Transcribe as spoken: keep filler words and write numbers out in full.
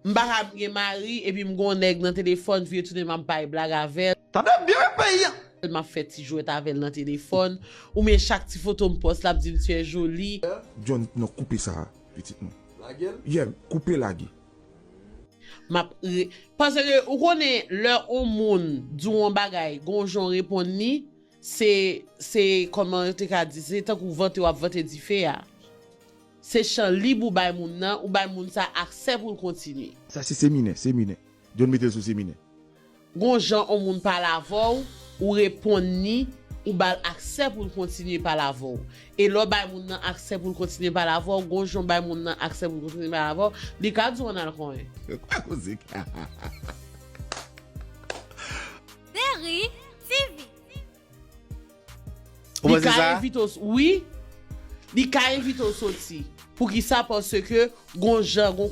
M pa ka gen mari epi m gon nèg nan telefòn vire tounen m ap bay blag avè l. Tande byen wi peyi a. M ap fè ti jwèt avè l nan telefòn. Oubyen chak ti foto m pòs l ap di m tu es jolie. John, non, koupe sa a, pitit mwen. Lage l? Yeah, koupe lage. M ap re- paske ou konnen lè yon moun di w yon bagay, gon jan w reponn li, se se kòman yo te ka di, se tankou vante w ap vante dife a. Se chan lib ou bay moun nan, ou bay moun sa aksè pou l kontinye. Sa se seminè, seminè. John mete l sou seminè. Gon jan yon moun pale avè w, ou reponn li, ou ba l aksè pou l kontinye pale avè w. E lè w bay moun nan aksè pou l kontinye pale avè w, gon jan w bay moun nan aksè pou l kontinye pale avè w, li ka di w ann al konyen. Kwa koze ka. Deri T V. Ou Li panse ka sa? Envite w, wi. Li ka envite w soti. Poukisa? Paske gon jan, gon